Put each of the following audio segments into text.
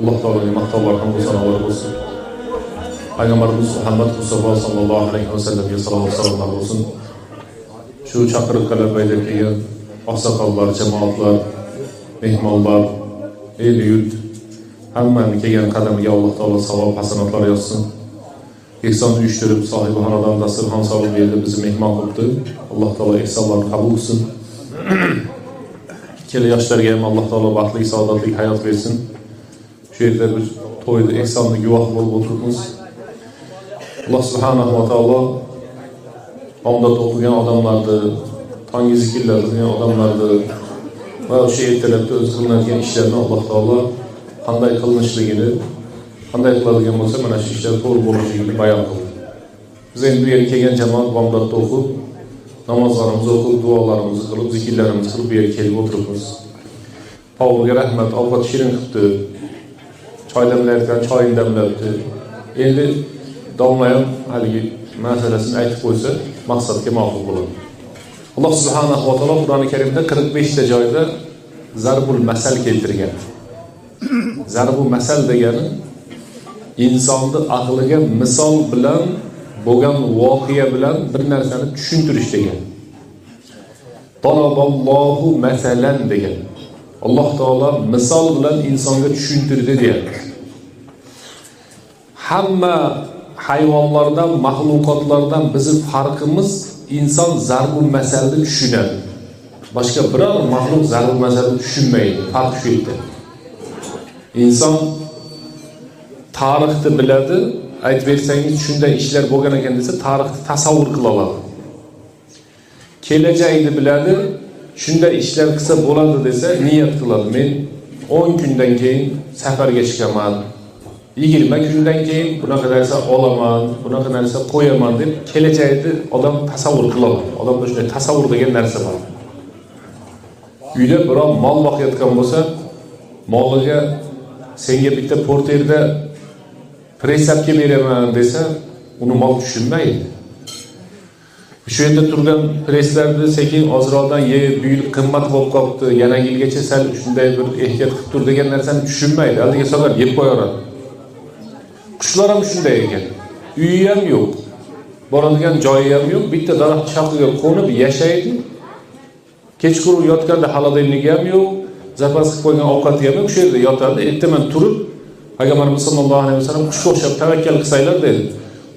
Alloh taologa maqtovlar hamdu sanolar bo'lsin. Payg'ambarimiz Muhammad Mustafa sallallohu alayhi vasallamga salovat salomlar bo'lsin. Shu chaqiriqqa labbay deb kelgan oqsoqollar, jamoatlar, mehmonlar, el yurt hammani kelgan qadamiga Alloh taolo savob hasanatlar yozsin. Ehson uyushtirib, sohibi xonadon dasturxon solib bu yerda bizni mehmon qilibdi. Alloh taolo ehsonlarni qabul qilsin. Ikkala yoshlarga ham Alloh taolo baxtli, saodatli hayot bersin. Shu yerda bir to'yda ehsonni guvohi bo'lib o'tiribmiz. Alloh subhanahu va taolo bomdod o'qigan odamlarni, tongi zikrlar qilgan odamlarni va o'sha ertalabda o'zi qilinadigan ishlarni Alloh taolo qanday qilinishligini, qanday qiladigan bo'lsa, mana shu ishlar to'g'ri bo'lishligini bayon qildi. Biz endi bu yerga kelgan jamoat bomdodda o'qib, namozlarimizni o'qib, duolarimizni qilib, zikrlarimizni qilib bu yerga kelib o'tiribmiz. Povurga rahmat, ovqat shirin qilibdi. Choy damlayotgan choyini damlabdi. Endi domla ham haligi masalasini aytib qo'ysa, maqsadga muvofiq bo'ladi. Alloh subhanahu va taolo Qur'oni Karimda 45 ta joyda zarbul masal keltirgan. Zarbul masal degani insonni aqliga misol bilan bo'lgan voqea bilan bir narsani tushuntirish degan. Daraballohu masalan degan. Alloh taolo misol bilan insonga tushuntirdi deyapti. Hamma hayvonlardan, maxluqotlardan bizni farqimiz inson zarbul masalni tushunadi. Boshqa biror maxluq zarbul masalni tushunmaydi. Farq shu yerda. Inson tarixni biladi, aytib bersangiz shunday ishlar bo'lgan ekan desa, tarixni tasavvur qila oladi. Kelajakni biladi, shunday ishlar qilsa bo'ladi desa, niyat qiladi. Men 10 kundan keyin safarga chiqaman. 20 kundan keyin bunaqa narsa olaman, bunaqa narsa qo'yaman deb kelajakni odam tasavvur qila oladi. Odamda shunday tasavvur degan narsa bor. Uyda birov mol boqayotgan bo'lsa, moliga senga bitta porterda pressapga beraman desa, uni mol tushunmaydi. Shu yerda turgan presslarni sekin ozroqdan yeb, bu yil qimmat bo'lib qolibdi, yana yilgacha sal shunday bir ehtiyot qilib tur degan narsani tushunmaydi. Aldiga solib yeb qo'yaveradi. Qushlar ham shunday ekan. Uyi ham yo'q. Boradigan joyi ham yo'q. Bitta daraxt shoxiga qo'nib yashaydi. Kechqurun yotganda холодильник i ham yo'q, zapas qilib qo'ygan ovqati ham yo'q, shu yerda yotadi. Ertaman turib, Payg'ambarimiz sollallohu alayhi vasallam qushga o'xshab tavakkal qilsanglar dedi.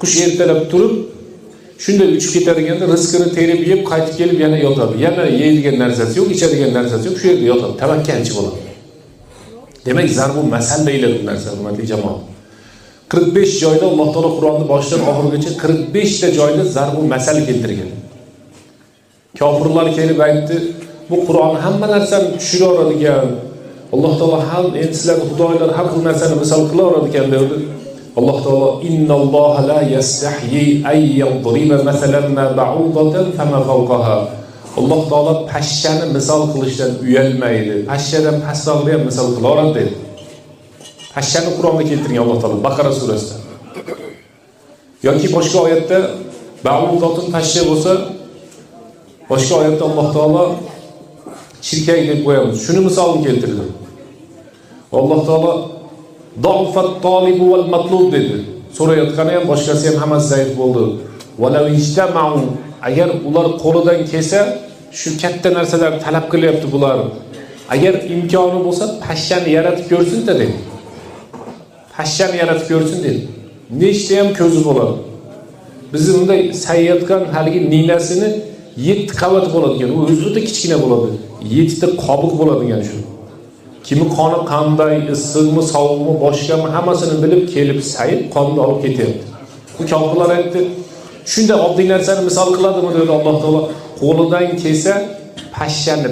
Qush ertalab turib shunday uchib ketadiganda rizqini terib yeb, qaytib kelib yana yotadi. Yana yeydigan narsasi yo'q, ichadigan narsasi yo'q, shu yerda yotadi. Tavakkalchi bo'ladi. Demak, zarbu masal deyiladi bu narsa, hurmatli jamoat. 45 joyda Alloh taolo Qur'onni boshidan oxirigacha 45 ta joyda zarbu masal keltirgan. Kofirlar kelib aytdi, bu Qur'on hamma narsani tushiraveradigan, Alloh taolo ham endi sizlarni xudoylar har xil narsani misol qilaveradi ekan dedi. Alloh taolo innalloha la yastahyi ay yadriba masalan ma ba'udatan fama fawqaha. Alloh taolo pashshani misol qilishdan uyalmaydi. Pashshadan pastrog'ini ham misol qilaveradi dedi. Pashshani Qur'onda keltirgan Alloh taolo Baqara surasida. Yoki boshqa oyatda ba'udatun pashsha bo'lsa, boshqa oyatda Alloh taolo chirkak deb qo'yamiz. Shuni misolini keltirdi. Alloh taolo da'fat tolibu val matlub dedi. So'rayotgani ham boshqasi ham hammasi zaif bo'ldi. Walau ijtama'u, agar ular qo'lidan kelsa, shu katta narsalarni talab qilyapti bular. Agar imkoni bo'lsa, pashshani yaratib ko'rsin-da dedi. Pashshani yaratib ko'rsin dedi. Nechta ham ko'zi bo'ladi. Bizni bunday sayayotgan haligi ninasini 7 qavat bo'ladigan, u o'zi o'ta kichkina bo'ladi. 7 ta qobiq bo'ladigan shu. Kimi qoni qanday, issiqmi, sovuqmi, boshqami hammasini bilib kelib sayib qonni olib ketyapti. Bu kofirlar aytdi, shunday oddiy narsani misol qiladimi dedi Alloh taolo. Qo'lidan kelsa pashshani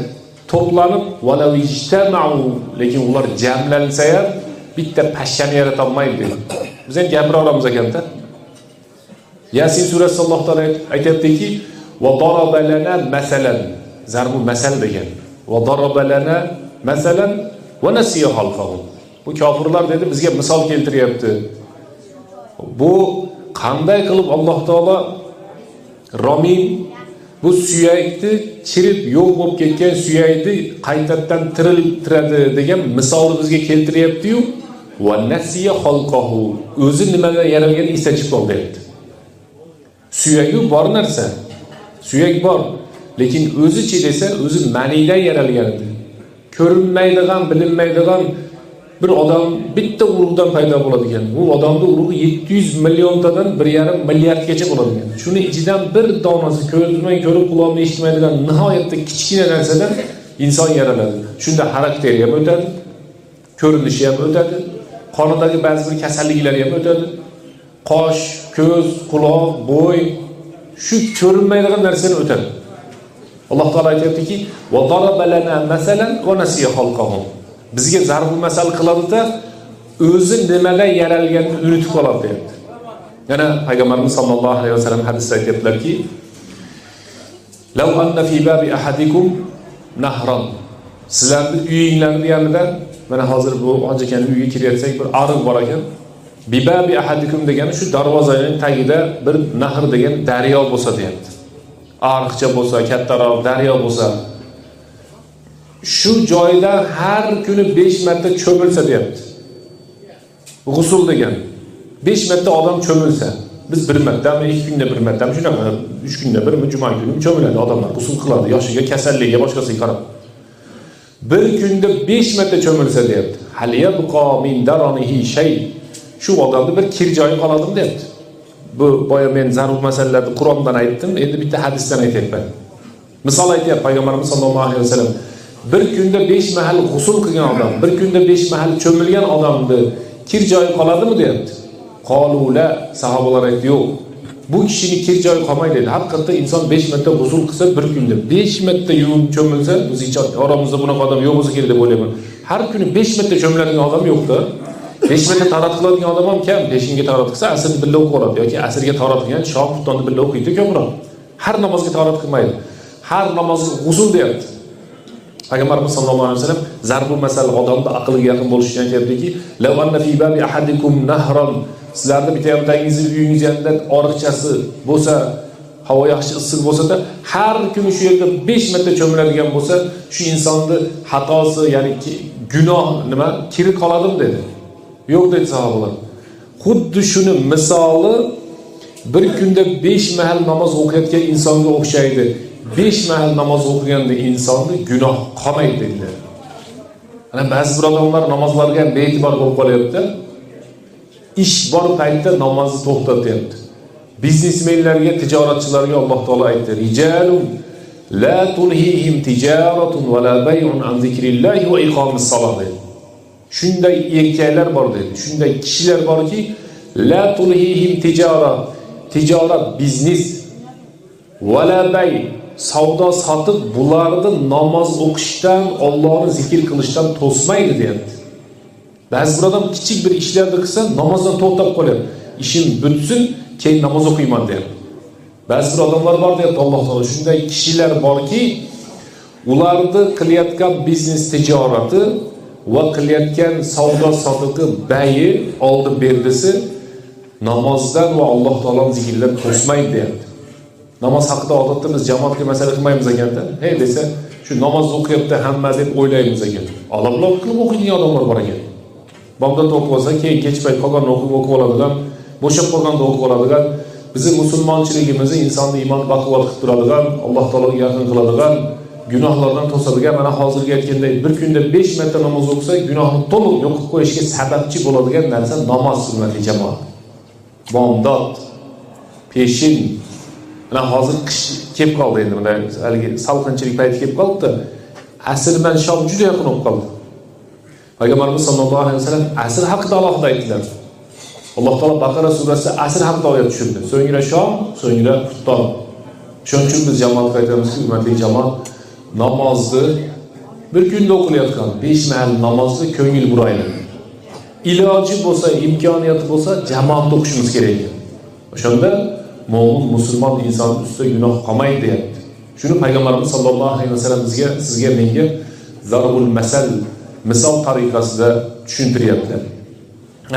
to'planib walau ijtama'u, lekin ular jamlansa ham bitta pashshani yarata olmaydi dedi. Biz ham gapira olamiz ekanda. Yasin surasida Alloh taolo aytyaptiki, va daraba lana masalan, zarbu masal degan. Va daraba lana masalan va nasiya xalqahum. Bu kofirlar dedi bizga misol keltiryapti. Bu qanday qilib Alloh taolo romim bu suyakni chirib yo'q bo'lib ketgan suyakni qaytadan tiriltiradi degan misolni bizga keltiryapti-yu, Va nasiya xalqahu, o'zi nimadan yaralganini esdan chiqib qoldi deyapti. Suyagi bor narsa, suyak bor, lekin o'zichi desa, o'zi maniydan yaralgan edi. Ko'rinmaydigan, bilinmaydigan bir odam bitta urug'dan paydo bo'ladigan. Bu odamning urug'i 700 milliontadan 1,5 milliardgacha bo'ladigan. Shuni ichidan bir donasi ko'z bilan ko'rib, quloq bilan eshitmaydigan nihoyatda kichkina narsadan inson yaraladi. Shunda xarakteri ham o'tadi, ko'rinishi ham o'tadi, qonidagi ba'zi bir kasalliklar ham o'tadi. Qosh, ko'z, quloq, bo'y, shu ko'rinmaydigan narsani o'tadi. Alloh taolo aytyaptiki: "Va daraba lana masalan va nasiya xalqahum." Bizga zarbu masal qiladida, o'zi nimadan yaralganini unutib qoladi deyapti. Yana payg'ambarimiz sollallohu alayhi vasallam hadisda aytyaptilarki: "Law anna fi babi ahadikum nahron." Sizlarni uyinglarning yanida, mana hozir bu hoji akani uyiga kiryotsak, bir ariq bor ekan. Bibabi ahadikum degani shu darvozaning tagida bir nahr degan daryo bo'lsa deyapti. Ariqcha bo'lsa, kattaroq daryo bo'lsa, shu joyda har kuni 5 marta cho'milsa deyapti. G'usul degan. 5 marta odam cho'milsa, biz bir martami, 2 kunda bir martami, shunaqa 3 kunda birmi, juma kuni cho'miladi odamlar, g'usul qiladi, yoshiga, kasalligiga, boshqasiga qarab. Bir kunda 5 marta cho'milsa deyapti. Hal yabqa min daranihi shay. Shu odamda bir kir joyi qoladimi deyapti. Bu boya men zarur masalalarni Qur'ondan aytdim, endi bitta hadisdan aytyapman. Misol aytyapti payg'ambarimiz sollallohu alayhi vasallam. Bir kunda 5 mahal g'usul qilgan odam, bir kunda 5 mahal cho'milgan odamni kir joyi qoladimi deyapti. Qolula, sahobalar aytdi, yo'q. Bu kishining kir joyi qolmaydi dedi. Haqiqatda inson 5 marta g'usul qilsa, bir kunda 5 marta yuvib cho'milsa, biz hech oramizda bunaqa odam yo'q bo'lsa kerak deb o'ylayman. Har kuni 5 marta cho'miladigan odam yo'q-da. 5 marta tahorat qiladigan odam ham kam. Peshinga tahorat qilsa, asrni birga o'qib oladi yoki asrga tahorat qilgan shom xuftonni birga o'qiydi ko'proq. Har namozga tahorat qilmaydi. Har namozga g'usul deyapti. Payg'ambarimiz sollallohu alayhi vasallam zarbu masal odamni aqliga yaqin bo'lish uchun aytyaptiki: "Law anna fi babi ahadikum nahron." Sizlarni bitta bittangizni uyingiz yonida oriqchasi bo'lsa, havo yaxshi issiq bo'lsa-da, har kuni shu yerda 5 marta cho'miladigan bo'lsa, shu insonni xatosi, ya'ni gunoh nima, kiri qoladimi dedi. Yo'q dedi sahobalar. Xuddi shuni misoli bir kunda 5 mahal namoz o'qiyotgan insonga o'xshaydi. 5 mahal namoz o'qiganda insonni gunoh qolmaydi dedilar. Ana ba'zi bir odamlar namozlarga ham bee'tibor bo'lib qolyapti. Ish bor paytda namozni to'xtatyapti. Biznesmenlarga, tijoratchilarga Alloh taolo aytdi: "Rijalun la tulhihim tijaratun va la bay'un an zikrillahi va iqomis salat" dedi. Shunday erkaklar bor dedi. Shunday kishilar borki, la tulhihim tijarat, tijorat, biznes, va la bay, savdo sotiq bularni namoz o'qishdan, Allohni zikr qilishdan to'smaydi deyapti. Ba'zi bir odam kichik bir ishlarni qilsa, namozdan to'xtab qolyapti. Ishim bitsin, keyin namoz o'qiyman deyapti. Ba'zi bir odamlar bor deyapti Alloh taolo. Shunday kishilar borki, ularni qilayotgan biznes tijorati va qilayotgan savdo sotiqi, bayi, oldi berdisi namozdan va Alloh taoloning zikridan to'smaydi deyapti. Namoz haqida odatda biz jamoatga masala qilmaymiz ekanda. Hey desa, shu namoz o'qiyapti hamma deb o'ylaymiz ekan. Olab qilib o'qiydigan odamlar bor ekan. Bomdod o'qib olsa, keyin kech payt qolganini o'qib o'qib oladigan, bo'shab qolganda o'qib oladigan, bizni musulmonchiligimizni insonni iymon baquvvat qilib turadigan, Alloh taologa yaqin qiladigan, gunohlardan to'sadigan, mana hozirgi aytganday bir kunda 5 marta namoz o'qisa, gunohni to'liq yo'qib qo'yishga sababchi bo'ladigan narsa namoz, hurmatli jamoat. Bomdod, peshin, mana hozir qish kelib qoldi endi, bunday haligi salqinchilik payti kelib qoldi. Asr bilan shom juda yaqin bo'lib qoldi. Payg'ambarimiz sollallohu alayhi vasallam asr haqida alohida aytdilar. Alloh taolo Baqara surasida asr haqida oyat tushirdi. So'ngra shom, so'ngra xufton. Shuning uchun biz jamoatga aytamizki, hurmatli jamoat, namozni bir kunda o'qilayotgan 5 mahal namozni ko'ngil buraylik. Iloji bo'lsa, imkoniyati bo'lsa, jamoatda o'qishimiz kerak ekan. O'shanda mo'min musulmon inson ustida gunoh qolmaydi deyapti. Shuni payg'ambarimiz sollallohu alayhi vasallam bizga, sizga, menga zarbul masal, misol tariqasida tushuntiryaptilar.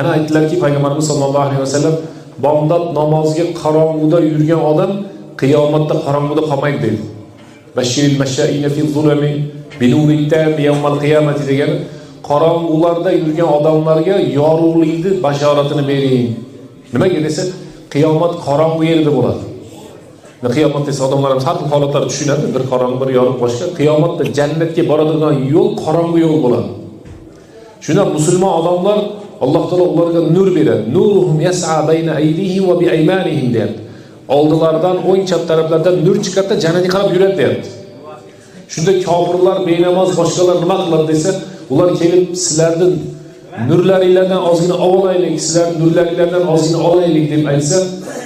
Ana aytdilarki, payg'ambarimiz sollallohu alayhi vasallam bomdod namoziga qorong'uda yurgan odam qiyomatda qorong'uda qolmaydi dedi. Bashiril mashaina fi zulami bi nurit tam yawmal qiyamati degani Qorong'ularda yurgan odamlarga yorug'likni bashoratini bering. Nimaga desa, qiyomat qorong'u yerda bo'ladi. Qiyomat desa odamlar ham har xil holatlar tushunadi, bir qorong'u, bir yorug', boshqa. Qiyomatda jannatga boradigan yo'l qorong'u yo'l bo'ladi. Shunda musulmon odamlar Alloh taolo ularga nur beradi. Nuruhum yas'a bayna aydihim va bi aymanihim deyapti. Oldilaridan, o'ng chap taraflaridan nur chiqadi, jannatga qarab yuradi deyapti. Shunda kofirlar, benamoz boshqalar nima qiladi desa, ular kelib sizlarning nurlaringlardan ozgina olaylik, sizlarning nurlaringlardan ozgina olaylik deb aytsa,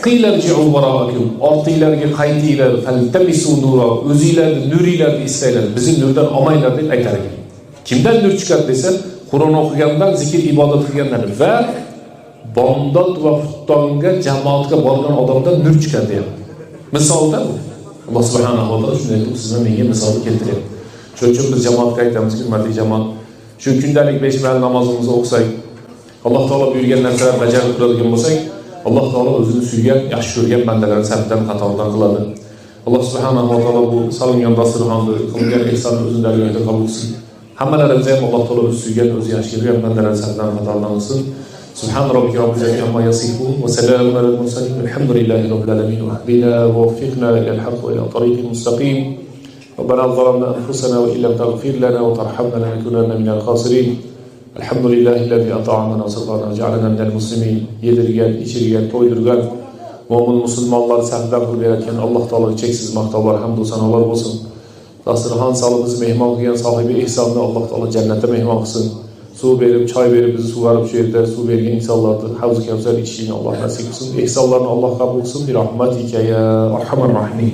qiylarji'u varaakum, ortinglarga qaytinglar, faltamisu nura, o'zinglarni nuringlarni istanglar, bizni nurdan olmanglar deb aytar ekan. Kimdan nur chiqadi desa, Qur'on o'qigandan, zikr ibodat qilgandan va bomdod va xuftonga jamoatga borgan odamdan nur chiqadi deyapti. Misolda bu. Alloh subhanahu va taolo shunday qilib sizlar menga misolni keltiryapti. Shuning uchun biz jamoatga aytamizki, hurmatli jamoat, shu kundalik 5 mahal namozimizni o'qisak, Alloh taolo buyurgan narsalarni bajarib turadigan bo'lsak, Alloh taolo o'zini suygan, yaxshi ko'rgan bandalarni safidan, qatoridan qiladi. Alloh subhanahu va taolo bu solingan dasturxonni, qilingan ehsonni o'zini dargohida qabul qilsin. Hammalarimizni ham Alloh taolo o'zi suygan, o'zi yaxshi ko'rgan bandalarni safidan, qatoridan qilsin. سبحان ربك رب العزة عما يصفون وسلام على المرسلين والحمد لله رب العالمين. واهدنا ووفقنا إلى الحق وإلى طريق مستقيم. ربنا ظلمنا أنفسنا وإن لم تغفر لنا وترحمنا لنكونن من الخاسرين. الحمد لله الذي أطعمنا وسقانا وجعلنا من المسلمين. Yedirgan, ichirgan, to'ydirgan, mo'min musulmonlar safidan qilib yaratgan Alloh taologa cheksiz maqtovlar, hamdu sanolar bo'lsin. Dasturxon solib bizni mehmon qilgan sohibi ehsonni Alloh taolo jannatda mehmon qilsin. Suv berib, choy berib bizni sug'arib shu yerda suv bergan insonlarni havzi kavsar ichishini Alloh nasib qilsin. Ehsonlarni Alloh qabul qilsin. Bi rahmatika ya arhamar rohimin.